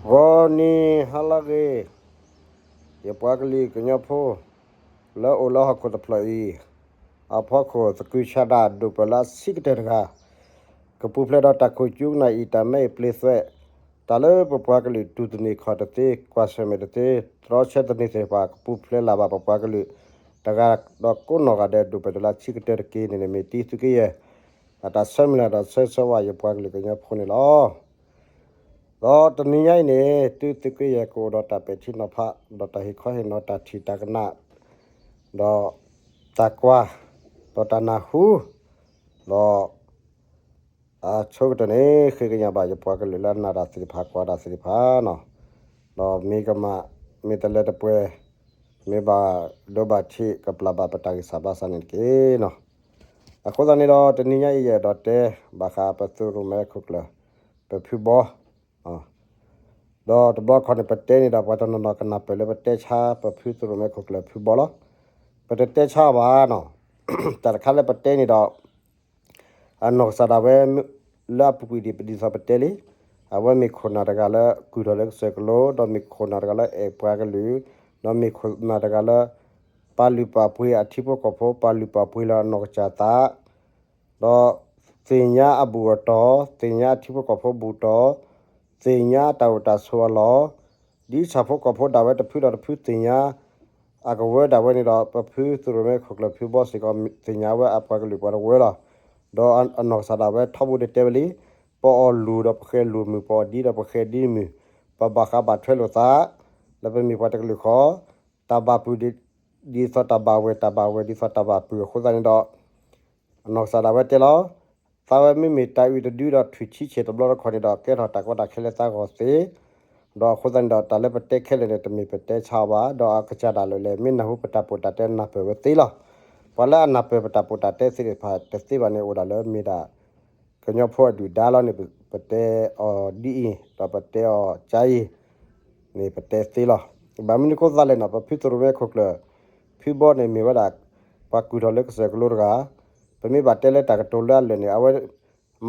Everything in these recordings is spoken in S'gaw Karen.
ဂီၤနံၤဟါလၢအဂ့ၤ, ယပှၤကလုာ်ကညီဖိ လၢအိၣ်လၢဟီၣ်ခိၣ်တဖျၢၣ်အံၤ အဖီခိၣ် သကုၤဆးဒးဒိၣ်ပၢၢ်လၢအဆံးကတၢၢ်တဂၤ, ကပူၤဖျဲးဒီးတၢ်ခိၣ်ကၠူကနၣ်အံၤ တၢ်မဲအံၤပျ့သွဲး, တၢ်လၢပပှၤကလုာ်တူၢ်သန့ၤခီၣ်တသ့ ကွၢ်ဆၢၣ်မဲာ်တသ့ တြီဆၢတန့ၢ်သ့ၣ်တဖၣ် ကပူၤဖျဲးလၢ်ဘၣ်ပပှၤကလုာ် တဂၤဒီးကိးနီၢ်ဂၤဒဲး ဒိၣ်ပၢၢ်တလၢဆံးကတၢၢ်တက့ၢ်န့ၣ်န့ၣ် မ့ၢ်တံၤသုးက့ယဲၢ် အတၢ်ဆၢမုၢ်လၢ်ဒီးဆၢဂ့ၤဆၢဝါယပှၤကလုာ်ကညီဖိန့ၣ်လီၤ. ဒီးတနံၤညါအံၤန့ၣ် တုၤသုးက့ယဲၢ်ကအိၣ်ဒီးတၢ်ပဲာ်ထံနီၤဖး ဒီးတၢ်ဟ့ၣ်ခီဟ့ၣ်နီၤ တၢ်ထံၣ်တၢ်ကနၣ် ဒီးတၢ်ကွၢ် ဒီးတၢ်နၢ်ဟူ ဒီး အဆိကတၢၢ်န့ၣ် ဃ့ကညးဘၣ်ယပှၤကလုာ်လၢအနၢ်တၢ်သ့ၣ်တဖၣ် ကွၢ်တၢ်သ့ၣ်တဖၣ်န့ၣ်, ဒီးမ့ၢ်ကမၣ် မ့ၢ်တလၢတပှဲၤ မ့ၢ်ဘၣ်ဒိဘၣ်ထံး ကပျၢ်ဘၣ်ပတၢ်ဂံၢ်စၢ်ဘါစၢ်န့ၣ်တက့ၢ်န့ၣ်. အဃိသတးန့ၣ်ဒီး တနံၤညါအံၤ ယအဲၣ်ဒိးတဲ ဘၣ်ဃးပသုးရိၣ်မဲခိၣ်ကျၢၢ် ပဖုဘီ ဒီးတဘျီခီန့ၣ် ပတဲန့ၣ်ဒီး ပှၤတနီၤနီၤကနၢ်ပၢၢ်လၢပတဲဆါ ပဖုသုးရိၣ်မဲခိၣ်ကျၢၢ်ဖုဘီလီၤ. ပတတဲဆါဘၣ်န့ၣ်, တၢ်တခါလၢပတဲန့ၣ်ဒီး အနီၢ်ကစၢ်ဒၣ်ဝဲ လၢအပူၤကွံာ်ဒ်သိးပတဲလံ, အဝဲမ့ၢ်ခိၣ်နၢ်တဂၤလၢ ကုၢ်ထီၣ်လၢကစၢၢ်ကလိ, ဒီးမ့ၢ်ခိၣ်နၢ်တဂၤလၢအဲၣ်ပှၤကလုာ်, ဒီးမ့ၢ်ခိၣ်နၢ်တဂၤလၢ ပာ်လုၢ်ပာ်ပှ့ၤအထံဖိကီၢ်ဖိ, ပာ်လုၢ်ပာ်ပှ့ၤလၢအနီၢ်ကစၢ်သး ဒီးသ့ၣ်ညါအဘူၣ်အတီၢ်, သ့ၣ်ညါအထံဖိကီၢ်ဖိဘူၣ်တီၢ်, သ့ၣ်ညါတၢ်အိၣ်တၢ်ဆိးအလီၢ်, ဒ်ဆၣ်ဖိကီၢ်ဖိဒၣ်ဝဲတဖုဒီးတဖုသ့ၣ်ညါ အကဝၢဒၣ်ဝဲန့ၣ်ဒီး ပဖုသုးရိၣ်မဲခိၣ်ကျၢၢ်ဖုဘီစ့ၢ်ကီး သ့ၣ်ညါဝဲအပှၤကလုာ်ပှၤတဝၢလီၤ. ဒီးအနီၢ်ကစၢ်ဒၣ်ဝဲထီဘိတတဲဝဲလံ, ပအီၣ်လူၤဒီးပဃဲၤလူၤမုၢ်, ပအီၣ်ဒံဒီးပဃဲၤဒံမုၢ်, ပဘၣ်ဃးဘၣ်ထွဲလိာ်သး လၢပမ့ၢ်ပှၤတကလုာ်ဃီ, တၢ်ဘၣ်ပုၢ် ဒ်သိးတၢ်ဘၣ်ဝဲၢ်, တၢ်ဘၣ်ဝဲၢ်ဒ်သိးတၢ်ဘၣ်ပုၢ်အဃိသတးန့ၣ်ဒီး အနီၢ်ကစၢ်ဒၣ်ဝဲတဲလီၤ, သးဝဲမ့မ့ၢ်တၢ်အုၣ်တဒုဒီးထွံၣ်ဆံးဆဲးတဘျီတခီန့ၣ်ဒီး ကဲထီၣ်တၢ်ကီတၢ်ခဲလၢသးဂီၢ်သ့, ဒီးအဃိသတးန့ၣ်ဒီး တၢ်လၢပတဲခဲလၢာ်န့ၣ် တမ့ၢ်ပတဲဆါအီၤဘၣ်, ဒီးအကစၢ်ဒၣ်လဲာ်လဲၣ် မ့ၢ်နၢ်ဟူပတၢ်ပိာ်တၢ်တဲနၢ်ပၢၢ်ဝဲသ့လီၤ. ပှၤလၢအနၢ်ပၢၢ်ပတၢ်ပိာ်တၢ်တဲသ့ၣ်တဖၣ်တသ့ဘၣ်န့ၣ် အိၣ်ဒၣ်လၢမ့ၢ်ဒၣ် ကညီဖိအဒုၣ်ဒါလီၤန့ၣ် ပတဲအီၤဒ်အံၤ ဒီးပတဲအီၤကါအံၤန့ၣ် ပတဲသ့လီၤ. ဘၣ်မနုၤအဃိသတးလဲၣ်န့ၣ် ပဖုသုးရိၣ်မဲခိၣ်ကျၢၢ် ဖုဘီန့ၣ်မ့ၢ်ဝဲဒၣ် ပှၤကုၢ်ထီၣ်လၢကစၢၢ်ကလိတဂၤ, ပမ့ၢ်ဘၣ်တဲလၢတၢ်ကတိၤလၢအလၢာ်န့ၣ် အဝဲ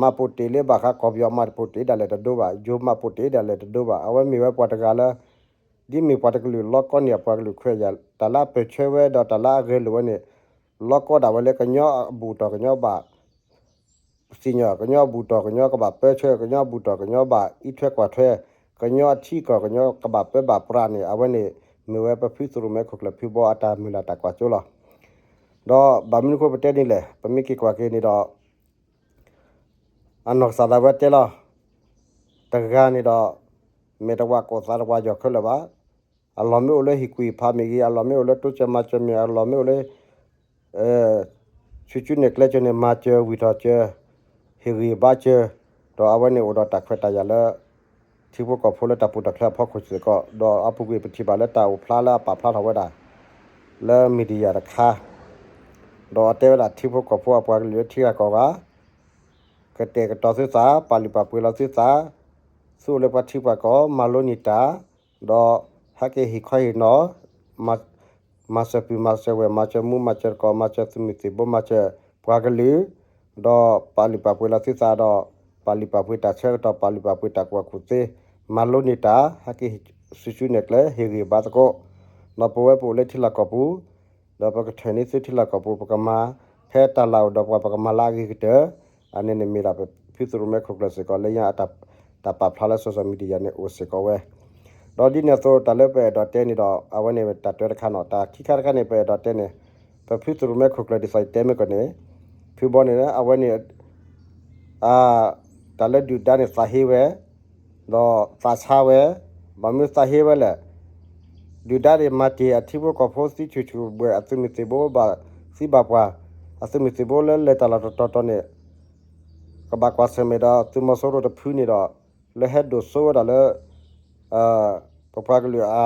မၤပိာ်တ့ၢ်လၢဘၣ်ဃးကီၢ်ပယီၤ မၤပိာ်တ့ၢ်ဒၣ်လဲာ်တဒိဘၣ်, ယိၤမၤပိာ်တ့ၢ်ဒၣ်လဲာ်တဒိဘၣ်, အဝဲမ့ၢ်ဝဲပှၤတဂၤလၢ ဒ်မ့ၢ်ပှၤတကလုာ်လီၤကီန့ၢ်အပှၤကလုာ်ခွဲးယာ်, တၢ်လၢအပၢၢ်ဆၢဝဲဒီးတၢ်လၢအဂဲၤလိာ်ဝဲန့ၣ် လီၤကီဒၣ်ဝဲလၢကညီအဘူၣ်တီၢ်ကညီဘၣ် စံၣ်ညီၣ်, ကညီအဘူၣ်တီၢ်ကညီကဘၣ်ပၢဆှၢ, ကညီအဘူၣ်တီၢ်ကညီဘၣ်အံးထွဲကွၢ်ထွဲ, ကညီအထံကီၢ်ကညီကဘၣ်ပၢဘၣ်ပြးန့ၣ် အဝဲန့ၣ် မ့ၢ်ဝဲပဖုသုးရိၣ်မဲခိၣ်ကျၢၢ်ဖုဘီအတၢ်မုၢ်လၢ်တၢ်ကွၢ်စိလီၤ. ဒီးဘၣ်မနုၤအဃိပတဲန့ၣ်လဲၣ်, ပမ့ၢ်က့ၤကွၢ်က့ၤန့ၣ်ဒီး အနီၢ်ကစၢ်ဒၣ်ဝဲတဲလီၤ, တဂၤန့ၣ်ဒီး မဲာ်တဝးကိၢ်သးတဝးယီၢ်ခဲလၢာ်ဘၣ်, အလီၢ်မ့ၢ်အိၣ်လၢဟ့ၣ်ကူၣ်ဖးမ့ၢ်ဂ့ၤ, အလီၢ်မ့ၢ်အိၣ်လၢတိစၢၤမၤစၢၤမ့ၢ်, အလီၢ်မ့ၢ်အိၣ်လၢ ဆူၣ်ဆူၣ်နဲၣ်ကျဲစၢၤန့ၣ် မၤစၢၤဝံၢ်ထီၣ်စၢၤ, ဟ့ၣ်ဂံၢ်ဘါစၢၤ, ဒီးအဝဲန့ၣ်အိၣ်ဒီးတၢ်ခွဲးတၢ်ယာ်လၢ ထံဖိကီၢ်ဖိလၢတၢ်ပူၤတၢ်ချၢအဖီခိၣ်စ့ၢ်ကီး, ဒီးအပူၤကွံာ်ပထံၣ်ဘၣ်လၢတၢ်အိၣ်ဖျါလၢအပာ်ဖျါထီၣ်ဝဲဒၣ် လၢ media တခါ, ဒီးအတဲဝဲဒၣ်ထံဖိကီၢ်ဖိအပှၤကလုာ်လၢထံဂၤကီၢ်ဂၤ ကတဲာ်ကတီၤသုသး, ပာ်လုၢ်ပာ်ပှ့ၤလီၤသုသး, သုအိၣ်လၢပှၤထံပှၤကီၢ် မၤလိန့ၢ်တၢ်, ဒီးဟဲက့ၤဟ့ၣ်ခီဟ့ၣ်နီၤ, မၤစၢၤပုၢ်မၤစၢၤဝဲၢ်, မၤစၢၤမူမၤစၢၤတကိး, မၤစၢၤသုးမုၢ်သံၣ်ဘိ, မၤစၢၤပှၤကလုာ်, ဒီးပာ်လုၢ်ပာ်ပှ့ၤလီၤသုသးဒီး ပာ်လုၢ်ပာ်ပှ့ၤတၢ်ဆၢကတီၢ်, ပာ်လုၢ်ပာ်ပှ့ၤတၢ်ကူၣ်ဘၣ်ကူၣ်သ့, မၤလိန့ၢ်တၢ်, ဟဲက့ၤဆူၣ်ဆူၣ်နဲၣ်ကျဲ ဟ့ၣ်ဂံၢ်ဘါသကိး, ဒီးပဝဲပအိၣ်လၢထံလီၢ်ကီၢ်ပူၤ ဒီးပကထၢၣ်န့ၢ်သုထံလီၢ်ကီၢ်ပူၤ ပကမၤ ဖဲတၢ်လၢအိၣ်ဒီးပှၤ ပကမၤလၢအဂ့ၤကတၢၢ်, အန့ၣ်န့ၣ်မ့ၢ်ဒၣ်ပဖုသုးရိၣ်မဲခိၣ်ကျၢၢ်စ့ၢ်ကီး လၢညါအတၢ်ပာ်ဖျါလၢ social media န့ၣ်အိၣ်စ့ၢ်ကီးဝဲ, ဒီးဒ်န့ၣ်အသိး တၢ်လၢပအဲၣ်ဒိးတဲန့ၣ်ဒီး အဝဲန့ၣ်တၢ်တၢတခါန့ၣ်, တၢ်ခံခါတခါန့ၣ် ပအဲၣ်ဒိးတဲန့ၣ်, ပဖုသုးရိၣ်မဲခိၣ်ကျၢၢ်ဒ်သိးယတဲမ့ၢ်ကီးန့ၣ်, ဖုဘီန့ၣ် အဝဲန့ၣ် တၢ်လၢဒုၣ်ဒါန့ၣ်သးဟ့ဝဲ, ဒီးသးဆါဝဲ, ဘၣ်မနုၤသးဟ့ဝဲလဲၣ်, ဒုၣ်ဒါန့ၣ်မၤတ့ၢ်အထံဖိကီၢ်ဖိသံဆူၣ်ဆူၣ်ဘှဲၣ် အသုးမုၢ်သံၣ်ဘိဘၣ်သံဘၣ်ပှၢ်, အသုးမုၢ်သံၣ်ဘိလၢလဲၤတၢ်လီၢ်တတီၤတီၤန့ၣ် ကဘၣ်ကွၢ်ဆၢၣ်မဲာ်ဒီးသုးမီၤစိရိၤတဖုန့ၣ်ဒီး လၢဟဲဒိၣ်စိဝဲဒၣ်လၢ ပပှၤကလုာ်အ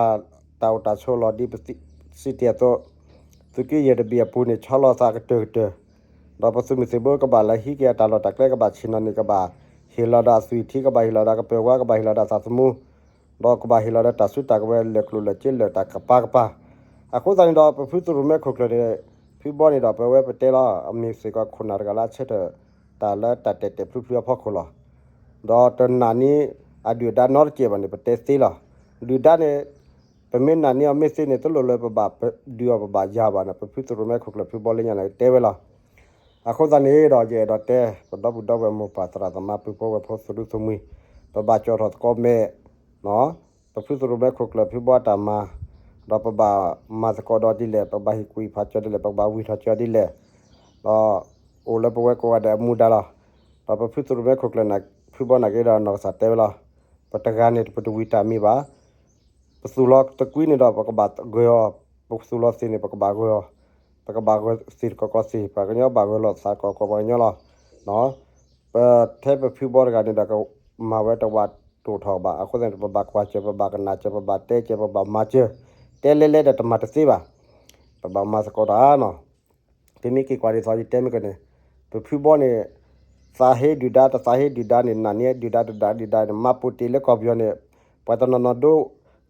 တၢ်အိၣ်တၢ်ဆိးလီၤဒ်ပစံးတ့ၢ်အသိး, သုးက့ယဲၢ်တဘ့ၣ်အပူၤန့ၣ် ဆီလီၤသးကတၢၢ်ကတၢၢ်, ဒီးပသုးမုၢ်သံၣ်ဘိကဘၣ်လဲၤဟံးက့ၤအတၢ်လီၢ်တၢ်ကျဲ ကဘၣ်ဆ့ၣ်နီၤန့ၣ် ကဘၣ်ဟ့ၣ်လီၤဒီးအသွံၣ်ထံ ကဘၣ်ဟ့ၣ်လီၤဒီးကပၢၤဝါ ကဘၣ်ဟ့ၣ်လီၤဒီးသးသမူ ဒီးကဘၣ်ဟ့ၣ်လီၤဒီးတၢ်စုတၢ်ကဝဲၤလၢာ်ကျိၣ်လၢာ်စ့လၢာ်တၢ်ကပၤကပၤ, အဃိသတးန့ၣ်ဒီး ပဖုသုးရိၣ်မဲခိၣ်ကျၢၢ်န့ၣ် ဖုဘီန့ၣ်ဒီး ပဝဲပတဲလီၤ အမ့ၢ်စ့ၢ်ကီးခိၣ်နၢ်တဂၤလၢအဆၢထၢၣ်တၢ်လၢတၢ်တဲာ်တဲာ်ဖျုဖျုအဖီခိၣ်လီၤ. ဒီးတနာ်န့ၣ် အဒုၣ်အဒါနီတစဲးဘၣ်န့ၣ် ပတဲသ့လီၤ. ဒုၣ်ဒါန့ၣ် ပမ့ၢ်နာ်န့ၢ်အီၤမ့ၢ်သ့န့ၣ် တလိၣ်လၢပဘၣ်ဒုးအီၤပဘၣ်ယၤဘၣ်န့ၣ် ပဖုသရိၣ်မဲခိၣ်ကျၢၢ်ဖုဘီလၢညါန့ၣ် တဲဝဲလီၤ. အဃိသတးန့ၣ်ဒီး ယအဲၣ်ဒိးတဲ ပဒီပုၢ်ဒီဝဲၢ်မိၢ်ပၢ်သရၣ်သမါပုၢ်ဖိဝဲၢ်ဖိသူၣ်ဒူသးမှံ ပဘၣ်ကၠီၣ်ထီၣ်သကိးမဲာ် ပဖုသရိၣ်မဲခိၣ်ကျၢၢ်ဖုဘီအတၢ်မၤ, ဒီးပဘၣ်မၤသကိးဒီးဒ်လဲၣ်, ပဘၣ်ဟ့ၣ်ကူၣ်ဟ့ၣ်ဖးကၠီဒ်လဲၣ်, ပကဘၣ်ဝံၢ်ထီၣ်ကၠီဒ်လဲၣ်, ဒီးအိၣ်လၢပဝဲကိးဂၤဒဲးအမူဒါလီၤ. ဒီးပဖုသရိၣ်မဲခိၣ်ကျၢၢ်န့ၣ် ဖုဘီန့ၣ်က့ဒီး နီၢ်ကစၢ်တဲဝဲလီၤ. ပတဂၤန့ၣ် ပတဝံၤတၢ်မံၤဘၣ်. ပသူၣ်လီၤတကွံန့ၣ်ဒီး ပကဘၣ်ဂၢၤအီၤ, ပသူၣ်လီၤသ့ၣ်န့ၣ် ပကဘၣ်ဂၢၤအီၤ, ပကဘၣ်ဂၢၤသ့ၣ်တကီၢ်ကီၢ်သ့ၣ်, ပှၤကညီဘၣ်ဂၢၤလိာ်သးတကီၢ်ကီၢ်ပှၤကညီလီၤ. ထဲပဖုဘီတဂၤန့ၣ်ဒီး ကမၤဝဲတဝးတိာ်ထီၣ်ဘၣ်. အဃိသတးန့ၣ် ပဘၣ်ကွၢ်စၢၤ, ပဘၣ်ကနၣ်စၢၤ, ပဘၣ်တဲစၢၤ, ပဘၣ်မၤစၢၤ, တဲလဲၤလဲၤဒီးတမၤတသ့ဘၣ်. ပဘၣ်မၤသကိးတၢ်နီၤ. ပမ့ၢ်က့ၤကွၢ်ဒ်သိးယတဲမ့ၢ်ကန့ၣ် ပဖုဘီန့ၣ် သးဟ့ဒုၣ်ဒါ တသးဟ့ဒုၣ်ဒါန့ၣ် နာ်န့ၢ်ဒုၣ်ဒါတဒုၣ်ဒါန့ၣ် မၤပိာ်တ့ၢ်လၢကီၢ်ပယီၤန့ၣ် ပှၤတနီၤနီၤဒိ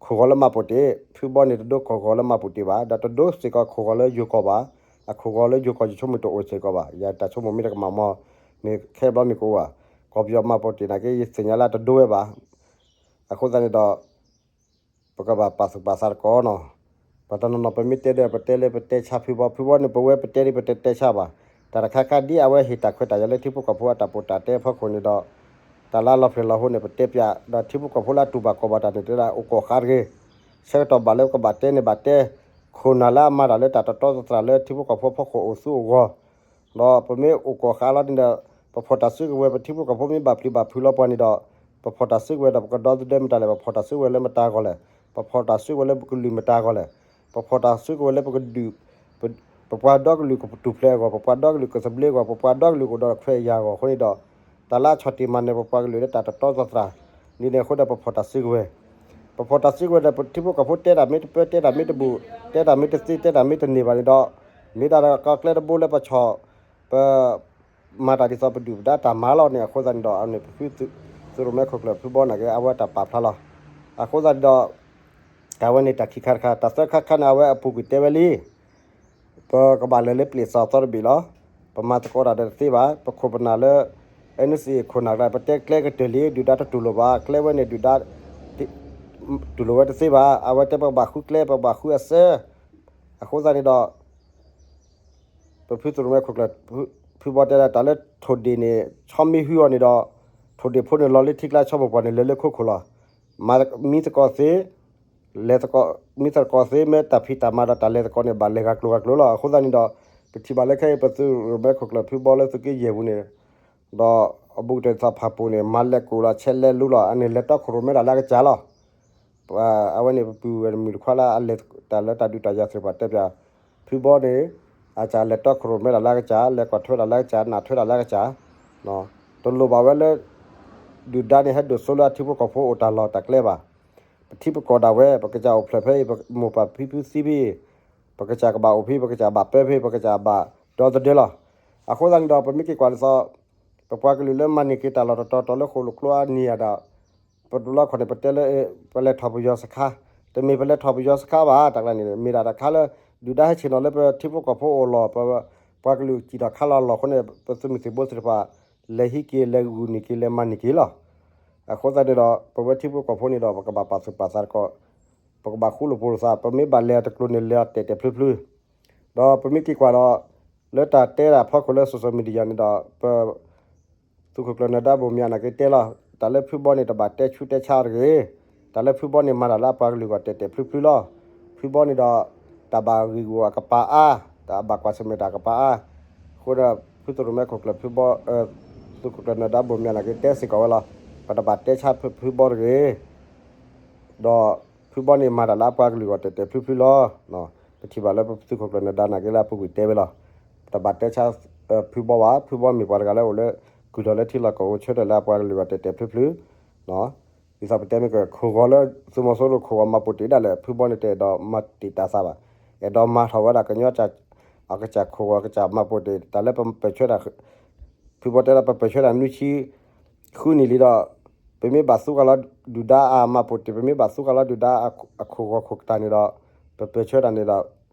ခိၣ်ဂီၤလၢမၤပိာ်တ့ၢ်, ဖုဘီန့ၣ်တဒိခိၣ်ဂီၤလၢမၤပိာ်တ့ၢ်ဘၣ်, ဒီးတဒိစ့ၢ်ကီးခိၣ်ဂီၤလၢယိၤကီၢ်ဘၣ်. အခိၣ်ဂီၤလၢယိၤကီၢ်ယဆိကမိၣ်တအိၣ်စ့ၢ်ကီးဘၣ်. ယတၢ်ဆိကမိၣ်မ့ၢ်တကမၣ်မီၢ် မ့ၢ်ခဲဘျီမ့ၢ်ကအိၣ်ဘၣ်. ကီၢ်ပယီၤမၤပိာ်တ့ၢ်နာ်က့ ယသ့ၣ်ညါလၢအတဒိဝဲဘၣ်. အဃိသတးန့ၣ်ဒီး ပကဘၣ်ပာ်သူၣ်ပာ်သးတကီးနီၤ. ပှၤတနီၤနီၤ ပမ့ၢ်တဲဒီး ပတဲလၢပတဲဆါဖုဘီ, ဖုဘီန့ၣ် ပဝဲပတဲဒ်ပတဲတဲဆါဘၣ်. တၢ်တခါခါဒ်အဝဲဟ့ၣ်တၢ်ခွဲးတၢ်ယာ်လၢထံဖိကီၢ်ဖိအတၢ်ပိာ်တၢ်တဲအဖီခိၣ်န့ၣ်ဒီး တၢ်လၢလီၤဖျဲၣ်လီၤဟိန့ၣ် ပတဲပၠး, ဒီးထံဖိကီၢ်ဖိလၢအတူၢ်ဘၣ်ခီၣ်ဘၣ်တၢ်န့ၣ် တဲဒၣ်အိၣ်ကီၢ်ဃါတဂ့ၤ. ဆၢကတီၢ်ဘၣ်လၢပကဘၣ်တဲန့ၣ်ဘၣ်တဲ, ခိၣ်နၢ်လၢအမၤတၢ်လၢတၢ်တတီသတြၣ်လၢထံဖိကီၢ်ဖိအဖီခိၣ်အိၣ်သူအိၣ်ဂီၢ် ဒီးပမ့ၢ်အိၣ်ကီၢ်ဃါလီၤန့ၣ်ဒီး ပဖီၣ်တၢ်စုကဝဲၤ ပထံဖိကီၢ်ဖိမ့ၢ်ဘၣ်ပျံၤဘၣ်ဖုးလီၤပှၤန့ၣ်ဒီး ပဖီၣ်တၢ်စုကဝဲၤဒီး ပကဒီသဒၢမတၤလဲၣ်, ပဖီၣ်တၢ်စုကဝဲၤလၢမတၤအဂီၢ်လဲၣ်, ပဖီၣ်တၢ်စုကဝဲၤလၢပကလုာ်မတၤအဂီၢ်လဲၣ်, ပဖီၣ်တၢ်စုကဝဲၤလၢပကဒုး ပပှၤဒီကလုာ်ကပတူၢ်ဖျဲးအဂီၢ်, ပပှၤဒီကလုာ်ကသဘျ့အဂီၢ်, ပပှၤဒီကလုာ်ကအိၣ်ဒီးခွဲးယာ်အဂီၢ်အဃိန့ၣ်ဒီး တၢ်လၢအဆီၣ်တံၢ်မၤနၢၤပပှၤကလုာ်လၢတၢ်တတီသတြၣ် ဒ်န့ၣ်အဃိဒီး ပဖီၣ်တၢ်စုကဝဲၤ, ပဖီၣ်တၢ်စုကဝဲၤဒီး ပထံဖိကီၢ်ဖိတဲတၢ်မ့ၢ်တပၢ တဲတၢ်မ့ၢ်တဘူၣ် တဲတၢ်မ့ၢ်တသ့ တဲတၢ်မ့ၢ်တန့ၢ်ဘၣ်န့ၣ်ဒီး မ့ၢ်ဒၣ်ဒီးကီၢ်ကျဲတဘိလၢပဆီၣ် ပ မၤတၢ်ဒ်သိးပဒုၣ်ပဒါတၢ်မၤလီၤန့ၣ် အဃိသတးန့ၣ်ဒီး အန့ၣ်ပဖုသရိၣ်မဲခိၣ်ကျၢၢ်ဖုဘီန့ၣ်က့ အဝဲတၢ်ပာ်ဖျါလီၤ. အဃိသတးန့ၣ်ဒီး တၢ်ဝဲန့ၣ်တၢ်ခံခါတခါ, တၢ်သၢခါတခါန့ၣ် အဝဲအပူၤကွံာ်တဲဝဲလံ ပကဘၣ်လဲၤလၢပျ့ၤသီသီတဘ့ၣ်လီၤ. ပမၤသကိးတၢ်ဒီးတသ့ဘၣ်. ပခိၣ်ပနၢ်လၢ NCA ခိၣ်နၢ်တဂၤ ပတဲကျဲကတၢၢ်လံ ဒုၣ်ဒါတတူၢ်လိာ်ဘၣ်. ကျဲဝဲန့ၣ်ဒုၣ်ဒါ တူၢ်လိာ်ဝဲတသ့ဘၣ်. အဝဲတဲပကဘၣ်ဃုကျဲ ပကဘၣ်ဃုအစၢ အဃိသတးန့ၣ်ဒီး ပဖုသရိၣ်မဲခိၣ်ကျၢၢ် ဖုဘီတဲဒၣ် တၢ်လၢထိၣ်ဒ့ၣ်န့ၣ် ဆီမ့ၢ်ဟုအီၤန့ၣ်ဒီး ထိၣ်ဒ့ၣ်ဖိန့ၣ်လီၤလၢထံကျါ ဆီမိၢ်ပှၢ်န့ၣ် လဲၤလၢခိခိၣ်လီၤ. မၤမံသကိးသ့ လဲၤသကိး မံသကိးသ့ မ့ၢ်တၢ်ဖံးတၢ်မၤဒီးတၢ်လဲၤသကိးန့ၣ် ဘၣ်လဲၤဂၤကျိၤဂၤကျိၤလီၤ. အဃိသတးန့ၣ်ဒီး ပထံၣ်ဘၣ်လၢခဲအံၤ ပသရိၣ်မဲခိၣ်ကျၢၢ်ဖုဘီလၢသုးက့ယဲၢ်ပူၤန့ၣ် ဒီးအဘူးကတၢၢ်သးဖၣ်ပူၤန့ၣ် မၤလဲၤကိၢ်လီၤ ဆဲးလဲၤလူလီၤ အန့ၣ်လဲၤတီခိၣ်ရိၣ်မဲတၢ်လၢအကစၢ်လီၤ. အဝဲန့ၣ်ပပုၢ်ဝဲၢ်မုၣ်တခွါလၢအလဲၤတၢ်လၢတၢ်ဒုးတၢ်ယၤသ့ၣ်တဖၣ်တဲပၠး ဖုဘီန့ၣ် အကစၢ်လဲၤတီခိၣ်ရိၣ်မဲတၢ်လၢအကစၢ် လဲၤကွၢ်ထွဲတၢ်လၢအကစၢ် နၢ်ထွဲတၢ်လၢအကစၢ် တလိၣ်ဘၣ်ဝဲလၢ ဒုၣ်ဒါန့ၣ် ဟဲဒိၣ်စိလၢအထံဖိကီၢ်ဖိအိၣ်တၢ်လီၢ်တၢ်ကျဲဘၣ်. ပထံပကီၢ်ဒၣ်ဝဲ ပကစၢ်အိၣ်ဖျဲၣ်ဖဲအံၤ ပမိၢ်ပၢ်ဖံဖုသံဖဲအံၤ ပကစၢ်ကဘၣ်အိၣ်ဖဲ ပကစၢ်ဘၣ်ပၢဖဲ ပကစၢ်ဘၣ်ဒီသဒၢလီၤ. အဃိသတးန့ၣ်ဒီး ပမ့ၢ်က့ၤကွၢ်ဒ်သိး ပပှၤကလုာ်လၢမၤန့ၢ်က့ၤတၢ်လီၢ်တတီၤတီၤလၢဃိၣ်လိာ်ကျိအါနံၤဧါဒီး ပဒိၣ်လီခီၣ်န့ၣ် ပတဲလၢ ပလဲၤထီၣ်ပယီၤစခါ, တမ့ၢ်ပလဲၤထီၣ်ပယီၤစခါဘၣ် တၢ်ကျါန့ၣ် မ့ၢ်ဒၣ်တၢ်ခါလၢ ဒုၣ်ဒါဟဲဆ့ၣ်နီၤလၢပထံဖိကီၢ်ဖိအိၣ်လီၢ် ပပှၤကလုာ်စံၣ်ထီၣ်ခါလီၤလီၢ်အဃိန့ၣ် ပသုးမုၢ်သံၣ်ဘိသ့ၣ်တဖၣ် လဲၤဟံးက့ၤ လဲၤဂုာ်န့ၢ်က့ၤ လဲၤမၤန့ၢ်က့ၤလီၤ. အဃိသတးန့ၣ်ဒီး ပဝဲထံဖိကီၢ်ဖိန့ၣ်ဒီး ပကဘၣ်ပာ်သူၣ်ပာ်သးတကီး ပကဘၣ်ဃူလိာ်ဖိးလိာ်သး ပမ့ၢ်ဘၣ်လဲၤအီၤတကျိၤန့ၣ် လဲၤအီၤတဲာ်တဲာ်ဖျုဖျု ဒီးပမ့ၢ်က့ၤကွၢ်ဒီး လၢတၢ်တဲတၢ်ဖီခိၣ်လၢ social media န့ၣ်ဒီး ပ သုးခိၣ်ကျၢၢ်နၢၤဒါဘိၣ်မၠးန့ၣ်က့တဲလီၤ. တၢ်လၢဖုဘီန့ၣ် တဘၣ်တဲဆူတဲဆါအီၤတဂ့ၤ. တၢ်လၢဖုဘီန့ၣ် မၤတၢ်လၢအပှၤကလုာ်အဂီၢ်တဲာ်တဲာ်ဖျုဖျုလီၤ. ဖုဘီန့ၣ်ဒီး တၢ်ဘၣ်ဂံာ်ဂူာ်အကပၤအါ, တၢ်ဘၣ်ကွၢ်ဆၢၣ်မဲာ်တၢ်ကပၤအါ. အဃိဒီး ဖုသရိၣ်မဲခိၣ်ကျၢၢ်ဖုဘီ သုးခိၣ်ကျၢၢ်နၢၤဒါဘိၣ်မၠးန့ၣ်က့တဲစ့ၢ်ကီးဝဲလီၤ. ပတဘၣ်တဲဆါဖုဘီတဂ့ၤ ဒီးဖုဘီန့ၣ်မၤတၢ်လၢအပှၤကလုာ်အဂီၢ်တဲာ်တဲာ်ဖျုဖျုလီၤ. ပထံၣ်ဘၣ်လၢပသုးခိၣ်ကျၢၢ်နၢၤဒါန့ၣ်က့လၢအပူၤကွံာ်တဲဝဲလီၤ. ပတဘၣ်တဲဆါ ဖုဘီဘၣ်, ဖုဘီမ့ၢ်ပှၤတဂၤလၢအိၣ်လၢ ကုၢ်ထီၣ်လၢထံလီၢ်ကီၢ်ပူၤ ဆၢထၢၣ်လၢအပှၤကလုာ်အဂီၢ်တဲာ်တဲာ်ဖျုဖျု ဒ်သိးပတဲမ့ၢ်က ခိၣ်ဂီၤလၢသုးမီၤစိရိၤခိၣ်ဂီၤမၤပိာ်တ့ၢ်ဒၣ်လဲာ် ဖုဘီန့ၣ်တအဲၣ်ဒိးမၤတ့ၢ်တၢ်သးဘၣ်. အဲၣ်ဒိးမၤထီၣ်ဝဲဒၣ်ကညီ အကစၢ်ခိၣ်ဂီၤ အကစၢ်မၤပိာ်တ့ၢ် တၢ်လၢပပၢၢ်ဆၢတၢ် ဖုဘီတဲလၢပပၢၢ်ဆၢတၢ်နွံဆံဃုနံၣ်လံဒီး ပမ့ၢ်ဘၣ်သူဃာ်လီၤဒုၣ်ဒါအမၤပိာ်တ့ၢ် ပမ့ၢ်ဘၣ်သူဃာ်လီၤဒုၣ်ဒါအခိၣ်ဂီၤခိၣ်ကတၢၢ်န့ၣ်ဒီး ပပၢၢ်ဆၢတၢ်န့ၣ်ဒီး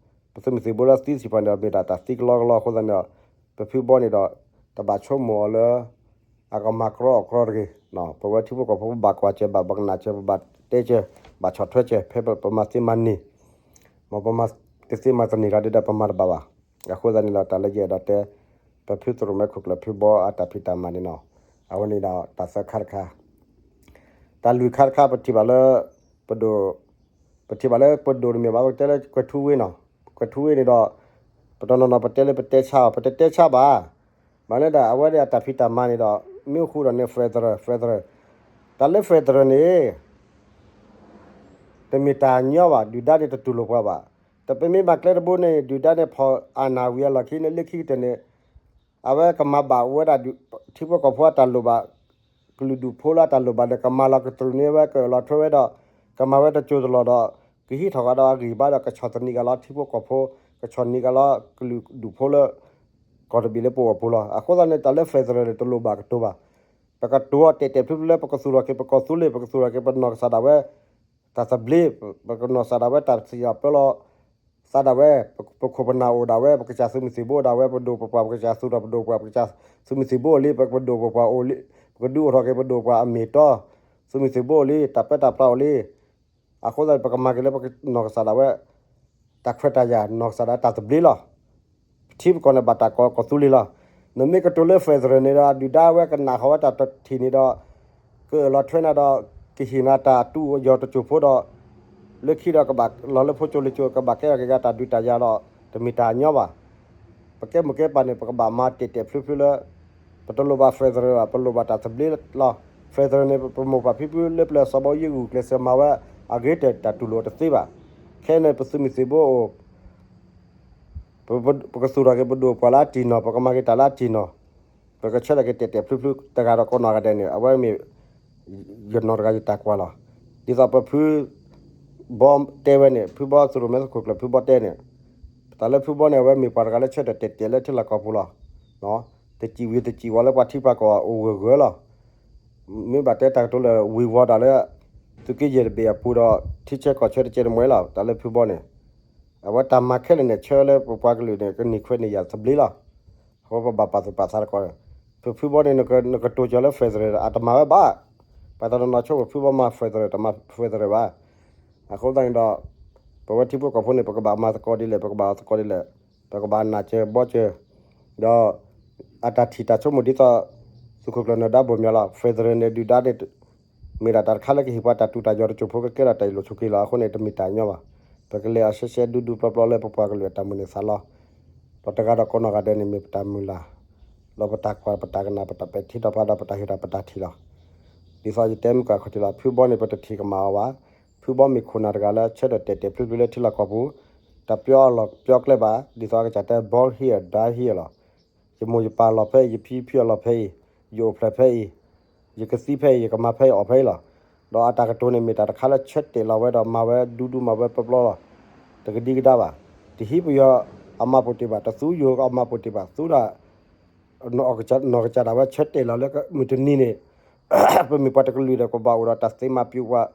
ပသုးမုၢ်သံၣ်ဘိလၢသံသ့ၣ်တဖၣ်န့ၣ်ဒီး မ့ၢ်ဒၣ်တၢ်သံကလီကလီအဃိသတးန့ၣ်ဒီး ပဖုဘီန့ၣ်ဒီး တဘၣ်ဆိကမိၣ်အီၤလၢ အကမၤကြီအီၤကြီတဂ့ၤ. ပဝဲထံဖိကီၢ်ဖိ ပဘၣ်ကွၢ်စၢၤ ဘၣ်ပကနၣ်စၢၤ ပဘၣ်တဲစၢၤ ဘၣ်ဆီၣ်ထွဲစၢၤ ဖဲပမၤသ့မၤန့ၢ် မ်ပမၤတသ့မၤတန့ၢ်ဂၤဒဲးဒီး ပမၤတဘၣ်ဘၣ်. အဃိသတးန့ၣ်ဒီး တၢ်လၢယအဲၣ်ဒိးတဲ ပဖုသရိၣ်မဲခိၣ်ကျၢၢ်ဖုဘီအတၢ်ဖံးတၢ်မၤန့ၣ်နီၤ, အဝဲန့ၣ်ဒီးတၢ်သၢခါတခါ, တၢ်လွံၢ်ခါတခါ ပထံၣ်ဘၣ်လၢ ပဒိၣ်, ပထံၣ်ဘၣ်လၢပဒိၣ်တမ့ၢ်ဘၣ် ပကတဲလၢကွဲၤထူဝ့နီၤ, ကွဲၤထူဝ့န့ၣ်ဒီး ပတနီၤနီၤပတဲလၢပတဲဆါအီၤ ပတတဲဆါဘၣ်. မ့ၢ်လၢဒၣ်အဝဲဒၣ်အတၢ်ဖံးတၢ်မၤန့ၣ်ဒီး မ့ၢ်အိၣ်ဃူဒီးန့ၣ် federal federal, တၢ်လၢ federal န့ၣ် တမ့ၢ်တၢ်ညီဘၣ်, ဒုၣ်ဒါန့ၣ်တတူၢ်လိာ်ပှၤဘၣ်. တပမ့ၢ်ဘၣ်ကျဲတဘိန့ၣ် ဒုၣ်ဒါန့ၣ်ဖီၣ်အနၢ်ဝံၤအလီၢ်ခံန့ၣ် လၢခံကတၢၢ်န့ၣ် အဝဲကမၤဘၣ်ဝဲဒၣ် ထံဖိကီၢ်ဖိအတၢ်လိၣ်ဘၣ်, ကလုာ်ဒူၣ်ဖိလၢအတၢ်လိၣ်ဘၣ်ဒီး ကမၤလီၤကတြူာ်န့ၢ်ဝဲ ကအၢၣ်လီၤထွဲဝဲဒီး ကမၤဝဲတစိၢ်တလီၢ်ဒီး ကဟံးထီၣ်ဃာ်ဒီးအဂံၢ်ဘါဒီး ကဆီၣ်သနံးက့ၤလီၤထံဖိကီၢ်ဖိ, ကဆီၣ်နံးက့ၤလီၤကလုာ်ဒူၣ်ဖိလၢ ကီၢ်တဘ့ၣ်လၢပဂီၢ်ပူၤလီၤ. အဃိသတးန့ၣ် တၢ်လၢ federal န့ၣ် တလိၣ်ဘၣ်ကတိၤဘၣ်. ပကတိၤအီၤတဲာ်တဲာ်ဖျုးဖျုးလၢ ပကသူၣ်ထီၣ်က့ၤပကီၢ်သူလ့ၤ, ပကသူၣ်ထီၣ်က့ၤပနီၢ်ကစၢ်ဒၣ်ဝဲ တၢ်သဘျ့, ပကနီၢ်ကစၢ်ဒၣ်ဝဲတၢ်စံၣ်ညီၣ်ပၢလီၤ သးဒၣ်ဝဲ, ပခိၣ်ပနၢ်အိၣ်ဒၣ်ဝဲ, ပကစၢ်သုးမုၢ်သံၣ်ဘိဒၣ်ဝဲ, ပဒိၣ်ပပှၢ် ပကစၢ်သူၣ်ထီၣ် ပဒိၣ်ပပှၢ် ပကစၢ်သုးမုၢ်သံၣ်ဘိအိၣ်လံ, ပကဒိၣ်ပပှၢ်အိၣ်လံ, ပကဒုးအိၣ်ထီၣ်က့ၤပဒိၣ်ပပှၢ်အမ့ၢ်အတီ, သုးမုၢ်သံၣ်ဘိအိၣ်လံ, တၢ်ပၢတၢ်ပြးအိၣ်လံ. အဃိသတး ပကမၤက့ၤလၢပနီၢ်ကစၢ်ဒၣ်ဝဲ တၢ်ခွဲးတၢ်ယာ် နီၢ်ကစၢ်ဒၣ်တၢ်သဘျ့လီၤ. ပထံပကီၢ်န့ၣ် ဘၣ်တၢ်ကိးကီၢ်သူလ့ၤလီၤ. နမ့ၢ်ကတိၤလၢ federal န့ၣ်ဒီး ဒုၣ်ဒါဝဲကနၣ်ဃီၤဝဲတၢ်တထံၣ်န့ၣ်ဒီး ကအၢၣ်လီၤထွဲနၤဒီး ကဟ့ၣ်နၤတၢ်တူၢ်ယီၤတစိၢ်ဖိဒီး လၢခံဒီးကဘၣ်လီၤလၢဖိကၠိလ့ကၠိ ကဘၣ်ကဲထီၣ်က့ၤတၢ်ဒုးတၢ်ယၤဒီး တမ့ၢ်တၢ်ညီဘၣ်. ပကဲမိၢ်ကဲပၢ်န့ၣ် ပကဘၣ်မၤတဲာ်တဲာ်ဖျုးဖျုးလၢ ပတလိၣ်ဘၣ် federal ဘၣ်, ပလိၣ်ဘၣ်တၢ်သဘျ့လီၤ. federal န့ၣ် ပမိၢ်ပၢ်ဖံဖုလၢပျၢၤစီၤဘီယ့ၣ်ဂုာ်ကျဲးစၢးမၤဝဲ အဂ့ၤတၢ်တူၢ်လိာ်တသ့ဘၣ်. ခဲအံၤန့ၣ် ပသုးမုၢ်သံၣ်ဘိအိၣ် ပကသူၣ်ထီၣ်က့ၤပဒိၣ်ပပှၢ်လၢအတံၢ်နီၢ်, ပကမၤက့ၤတၢ်လၢအတံၢ်နီၢ်, ပကဆၢထၢၣ်က့ၤတဲာ်တဲာ်ဖျုးဖျုး တဂၤဒီးကိးနီၢ်ဂၤဒဲးန့ၣ် အဝဲမ့ၢ် ယနီၢ်တဂၤယတၢ်ကွၢ်လီၤ. ဒ်သိးပဖုဘီတဲဝဲန့ၣ်, ဖုဘီသရိၣ်မဲခိၣ်ကျၢၢ်ဖုဘီတဲန့ၣ်, တၢ်လၢဖုဘီန့ၣ် အဝဲမ့ၢ်ပှၤတဂၤလၢဆၢထၢၣ်တဲာ်တဲာ်လၢထံလီၢ်ကီၢ်ပူၤလီၤ. တစံၣ်ဝံၤတစံၣ်ဝီၤလၢပှၤထံပှၤကီၢ်အိၣ်ဂၢၢ်ဂၢၢ်လီၤ. မ့ၢ်ဘၣ်တဲတၢ်ကတိၤလၢဝ့ၤဝီၤတၢ်လၢ သုးက့ယဲၢ်တဘ့ၣ်အပူၤဒီး ထံဆၢကီၢ်ဆၢတကဲတမှဲလီၤ. တၢ်လၢဖုဘီန့ၣ် အဝဲတၢ်မၤခဲလၢာ်န့ၣ် ဆၢလၢပပှၤကလုာ်န့ၣ် ကန့ၢ်ခွဲးန့ၢ်ယာ်သဘျ့လီၤ. အဃိပဘၣ်ပာ်သူၣ်ပာ်သးတကီး, ပဖုဘီန့ၣ် နကတိၤစၢၤလၢ federal အတမၤဝဲဘၣ်. ပှၤတနီၤနီၤဆိကမိၣ်ဖုဘီမၤ federal တမၤ federal ဘၣ်. အဃိသတးန့ၣ်ဒီး ပဝဲထံဖိကီၢ်ဖိန့ၣ် ပကဘၣ်မၤသကိးဒ်လဲၣ်, ပကဘၣ်အီၤသကိးဒ်လဲၣ်, ပကဘၣ်နာ်စၢၤဘီစၢၤ, ဒီး အတၢ်ထံၣ်တၢ်ဆိကမိၣ်ဒ်သိး သုးခိၣ်ကျၢၢ်နၢၤဒါဘိၣ်မၠးလီၤ. federal န့ၣ် ဒုၣ်ဒါန့ၣ် မ့ၢ်ဒၣ်တၢ်တခါလၢကဟ့ၣ်ပှၤတၢ်တူၢ်တၢ်ယီၤတစိၢ်ဖိကကဲထီၣ်တၢ်အ့ၣ်လိာ်ဆိးက့လီၤ. အဃိန့ၣ် တမ့ၢ်တၢ်ညီဘၣ်. ပကလဲၤအီၤရှဲရှဲဒူဒူပျီပျီလၢပပှၤကလုာ်အတၢ်မုၢ်လၢ်သးလီၤ. ဒီးတဂၤဒီးကိးနီၢ်ဂၤဒဲးန့ၣ် မ့ၢ်ပတၢ်မုၢ်လၢ်, ဒီးပတၢ်ကွၢ်ပတၢ်ကနၣ် ပတၢ်ပဲာ်ထံနီၤဖးဒီးပတၢ်ဟ့ၣ်တၢ်ပတၢ်ထံၣ်လီၤ. ဒ်သိးယတဲမုၢ်ကီၢ်ခီၣ်ထံးလီၤ, ဖုဘီန့ၣ် ပတထံၣ်ကမၣ်အီၤဘၣ်. ဖုဘီမ့ၢ်ခိၣ်နၢ်တဂၤလၢဆၢထၢၣ်တဲာ်တဲာ်ဖျုးဖျုးလၢထံလီၢ်ကီၢ်ပူၤ, တၢ်ပျီအလီၢ်ပျီကျဲဘၣ်, ဒ်သိးအကစၢ်တဲ born here, die here လီၤ. ယမိၢ်ယပၢ်လီၤဖဲအံၤ, ယဖံယဖုအလီၢ်ဖဲအံၤ, ယအိၣ်ဖျဲၣ်ဖဲအံၤ, ယကသံဖဲအံၤ, ယကမၤဖဲအံၤအီၣ်ဖဲအံၤလီၤ. ဒီးအတၢ်ကတိၤန့ၣ် မ့ၢ်တၢ်တခါလၢဆၢတဲာ်လီၤဝဲဒီးမၤဝဲဒူဒူမၤဝဲပျီပျီလီၤ. တကဒံကဒါဘၣ်. တဟံးပယီၤအမၤပူၤတ့ၢ်ဘၣ်, တသူယိၤအမၤပူၤတ့ၢ်ဘၣ်, သူဒၣ် နီၢ်ကစၢ်ဒၣ်ဝဲဆၢတဲာ်လီၤလၢမုၢ်တနံၤန့ၣ် ပမ့ၢ်ပှၤတကလုာ်ဒီး ပဘၣ်အိၣ်ဒီးတၢ်သ့မၤပျုၤပှၤ,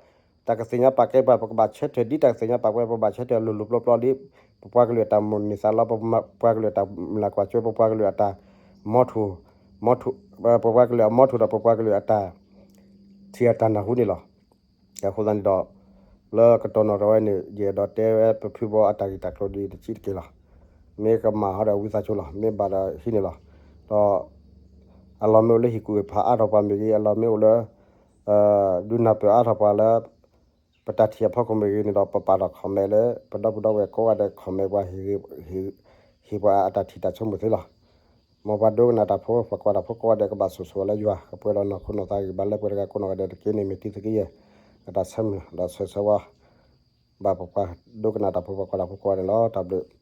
တၢ်ကသ့ၣ်ညါပာ်ကဲပှၤ, ပကဘၣ်ဆၢထၢၣ်ဒ်တၢ်ကသ့ၣ်ညါပာ်ကဲ, ပဘၣ်ဆၢထၢၣ်လိၤလိၤပျီပျီလံ, ပပှၤကလုာ်အတၢ်မိၣ်န့ၢ်သးလီ, ပပှၤကလုာ်အတၢ်မုၢ်လၢ်ကွၢ်စိ, ပပှၤကလုာ်အတၢ်မီထိၣ်, မီထိၣ်, ပပှၤကလုာ်အမီထိၣ်ဒီး ပပှၤကလုာ်အတၢ် ထံၣ်အတၢ်နၢ်ဟူန့ၣ်လီၤ. အဃိသတးန့ၣ်ဒီး လၢကတီၢ်နီၣ်တဝဲန့ၣ် ယအဲၣ်ဒိးတဲဝဲပဖုဘီအတၢ်ဂ့ၢ်တၢ်ကျိၤဒ်တဆံးတက့ၢ်လီၤ. မ့ၢ်ကမၣ်ဟီဒီးဝံသးစူၤလီၤ, မ့ၢ်ဘၣ်ဒီးဟံးန့ၢ်လီၤ. ဒီး အလီၢ်မ့ၢ်အိၣ်လၢဟ့ၣ်ကူၣ်ဖးအါထီၣ်ပှၤမ့ၢ်ဂ့ၤ, အလီၢ်မ့ၢ်အိၣ်လၢ ဒုးနၢ်ပၢၢ်အါထီၣ်ပှၤလၢ ပတၢ်ထံၣ်အဖီခိၣ်မ့ၢ်ဂ့ၤန့ၣ်ဒီး ပပာ်ထီၣ် comment လၢ ပဒီပုၢ်ဒီဝဲၢ်ကိးဂၤဒဲး comment ပှၤ ဟ့ၣ်ပှၤအတၢ်ထံၣ်တၢ်ဆိကမိၣ်သ့လီၤ. မ်ပှၤဒိကနၣ်တၢ်ဖိ ပှၤကွၢ်တၢ်ဖိကိးဂၤဒဲး ကဘၣ်ဆိၣ်ဂ့ၤလၢယွၤ ကပှဲၤဒီးနီၢ်ခိနီၢ်သးဂံၢ်ဘါလၢပှဲၤတဂၤကိးနီၢ်ဂၤဒဲးတက့ၢ်န့ၣ် မ့ၢ်တံၤသကိးယဲၢ် အတၢ်ဆၢမုၢ်လၢ် ဒီးဆၢဂ့ၤဆၢဝါ ဘၣ်ပပှၤဒိကနၣ်တၢ်ဖိ ပှၤကွၢ်တၢ်ဖိကိးဂၤဒဲးန့ၣ်လီၤ. တၢ်ဘျုး